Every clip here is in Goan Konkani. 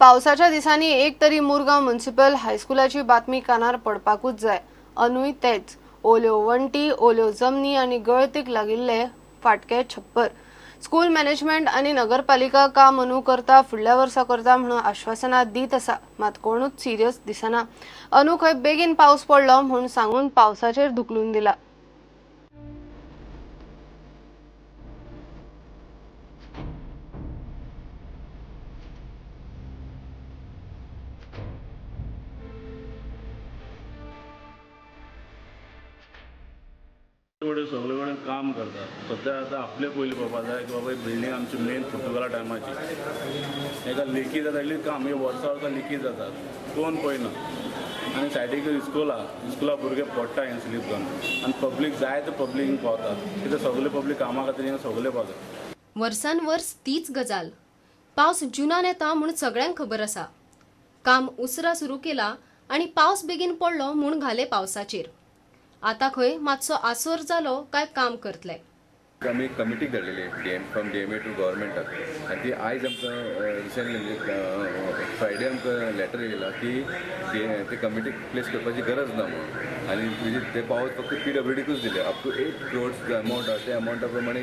पावसाच्या दिसांनी एक तरी मुरगांव म्युनिसिपल हायस्कुलाची बातमी कानार पडपाकूच जाय. अनूय तेच ओल्यो वण्टी, ओल्यो जमनी आनी गळतीक लागिल्ले फाटके छप्पर. स्कूल मॅनेजमेंट आनी नगरपालिका काम अंदू करता, फुडल्या वर्सा करता म्हणून आश्वासनां दीत आसा, मात कोणूच सिरियस दिसना. अंदू खंय बेगीन पावस पडलो म्हूण सांगून पावसाचेर धुकलून दिला. कडेन सगळे कडेन काम करता. सद्या आतां आपले पयलीं पळोवपा जाय की बाबा ही बिल्डींग आमची मेन पुर्तुगाला टायमाची, एका लिकी जाता इतली काम हे वर्सां वर्सां लिकी जातात, कोण पळयना. आनी सायडीक इस्कोल आहा, इस्कोला भुरगे पडटा हिंगा स्लीप जावन आनी पब्लीक जाय ते पब्लीक हिंगा पावतात, कित्याक सगळे पब्लीक कामा खातीर हिंगा सगळे पावतात. वर्सान वर्स तीच गजाल. पावस जुनान येता म्हूण सगळ्यांक खबर आसा. काम उसरा सुरू केला आनी पावस बेगीन पडलो म्हूण घाले पावसाचेर. आतां खंय मातसो आसोर जालो काय काम करतले. आमी कमिटीक धाडलेली DM from DMA to गव्हर्मेंटाक आनी ती आयज आमकां रिसंटली म्हणजे फ्रायडे आमकां लेटर येयला की ते कमिटीक प्लेस करपाची गरज ना म्हणून. आनी ते पावस फक्त पीडब्ल्यूडीकूच दिले, अप टू 8 crores जो अमावंट आसा त्या अमावंटा प्रमाणे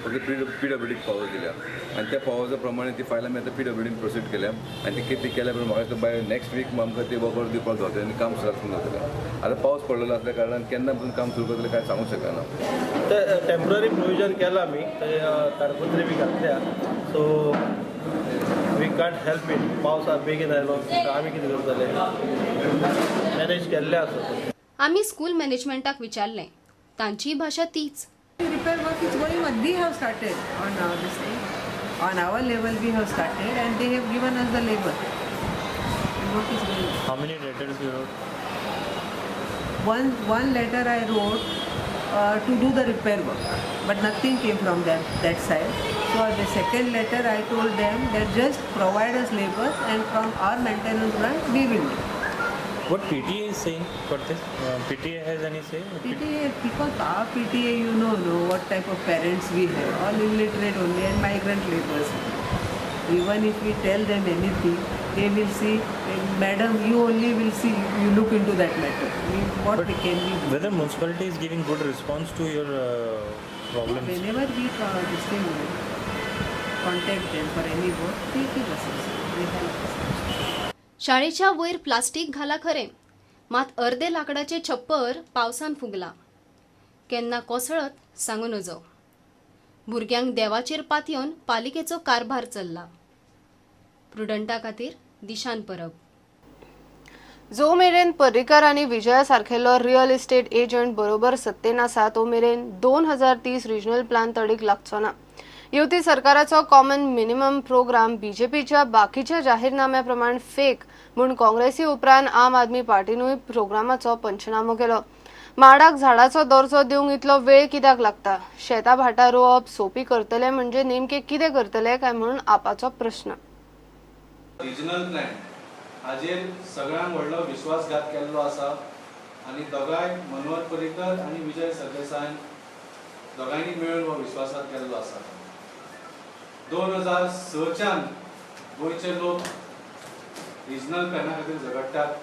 फक्त पीडब्ल्यूडीक पावस दिल्या आनी त्या पावसा प्रमाणे ती फायल आमी आतां पीडब्ल्यूडीन प्रोसीड केल्या आनी ती कितें केल्या प्रमाणे म्हाका दिसता बाय नेक्स्ट वीक आमकां ते वर्क ऑर्डर दिवपाक गावतलें आनी काम सुरू जातलें. आतां पावस पडलेलो आसल्या कारणान केन्ना पसून काम सुरू करतलें कांय सांगूंक शकना. ते टेम्पररी प्रोविजन केला आमी, थंय ताडपत्री बी घातल्या, so we can't help it. पावस बेगीन आयलो आमी कितें करतले, मॅनेज केल्लें आसा. आमी स्कूल मॅनेजमेंटाक विचारलें, तांची भाशा तीच. Repair work is going on. We have started on our this thing. On our level we have started and they have given us the labor. The work is going on. How many letters you wrote? One letter I wrote to do the repair work, but nothing came from them, that side. So the second letter I told them that just provide us labor and from our maintenance grant we will do. What PTA is saying for this? PTA has any say? PTA, because our PTA, you know what type of parents we have, all illiterate only and migrant laborers. Even if we tell them anything, they will see, madam, you only will see, you look into that matter. What but we can we do? Whether municipality is giving good response to your problems? Whenever we contact them for any work, they give us, they help us. शाळेच्या वयर प्लास्टीक घाला खरें, मात अर्दे लाकडाचे छप्पर पावसान फुगला, केन्ना कोसळत सांगू नजो. भुरग्यांक देवाचेर पातयेवन पालिकेचो कारभार चल्ला. प्रुडंटा खातीर दिशान परब. जो मेरेन पर्रीकर आनी विजया सारखेलो रियल इस्टेट एजंट बरोबर सत्तेन आसा तो मेरेन 2030 रिजनल प्लान तडीक लागचो ना. युती सरकाराचो कॉमन मिनिमम प्रोग्राम बीजेपीच्या बाकीच्या जाहीरनाम्या प्रमाण फेक म्हूण काँग्रेसी उपरांत आम आदमी पार्टीनूय प्रोग्रामाचो पंचनामो केलो. माडाक झाडाचो दर्जो दिवंक इतलो वेळ कित्याक लागता? शेतां भाटां रोवप सोंपी करतले म्हणजे नेमके कितें करतले काय म्हणून आपाचो प्रश्न. रिजनल प्लॅन हाजेर सगळ्यांत व्हडलो विश्वासघात केल्लो आसा आनी दोगांय मनोहर पर्रीकर आनी विजय सरदेसाय दोगांयनी मेळून हो विश्वासघात केल्लो आसा. 2006च्यान गोंयचे लोक रिजनल प्लॅना खातीर झगडटात.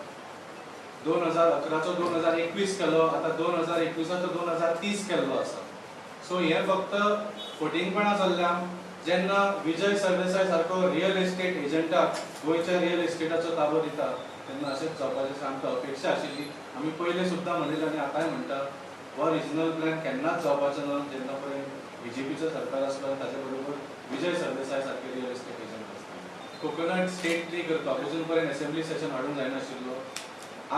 2011चो 2021 केलो, आतां 2021चो 2030 केल्लो आसा. सो हें फक्त फटींगपणां चल्ल्या. जेन्ना विजय सरदेसाय सारको रियल इस्टेट एजंटाक गोंयच्या रियल इस्टेटाचो ताबो दिता तेन्ना अशेंच जावपाचें आमकां अपेक्षा आशिल्ली. आमी पयलें सुद्दां म्हणिल्लें आनी आतांय म्हणटा, हो रिजनल प्लॅन केन्नाच जावपाचो ना जेन्ना पर्यंत बीजेपीचो सरकार आसलो आनी ताचे बरोबर विजय सरदेसाय सारके रियल इस्टेट एजंट आसता. कोकोनट स्टेट ट्री करपाक अजून पर्यंत असेंब्ली सेशन हाडूंक जायनाशिल्लो.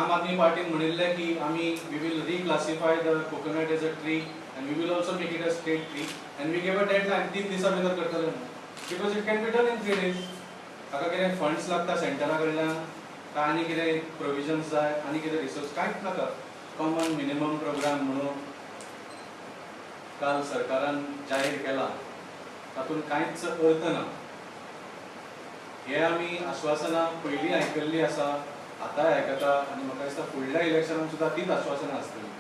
आम आदमी पार्टीन म्हणिल्लें की आमी we will reclassify the coconut as a tree and we will also make it a state tree and we gave a deadline 3 दिसां भितर करतले म्हणून, because it can be done in 3 days. हाका कितें फंड्स लागता सेंटरा कडल्यान काय आनी कितें प्रोविजन्स जाय आनी कितें रिसोर्स, कांयच नाका. कॉमन मिनिमम प्रोग्राम म्हणून काल सरकारान जाहीर केला, तातूंत कांयच अर्थ ना. हे आमी आश्वासनां पयलीं आयकल्लीं आसा, आतांय आयकता आनी म्हाका दिसता फुडल्या इलेक्शनाक सुद्दां तीच आश्वासनां आसतलीं.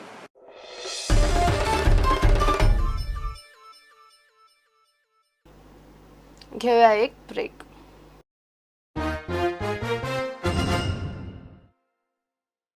घेऊया एक ब्रेक.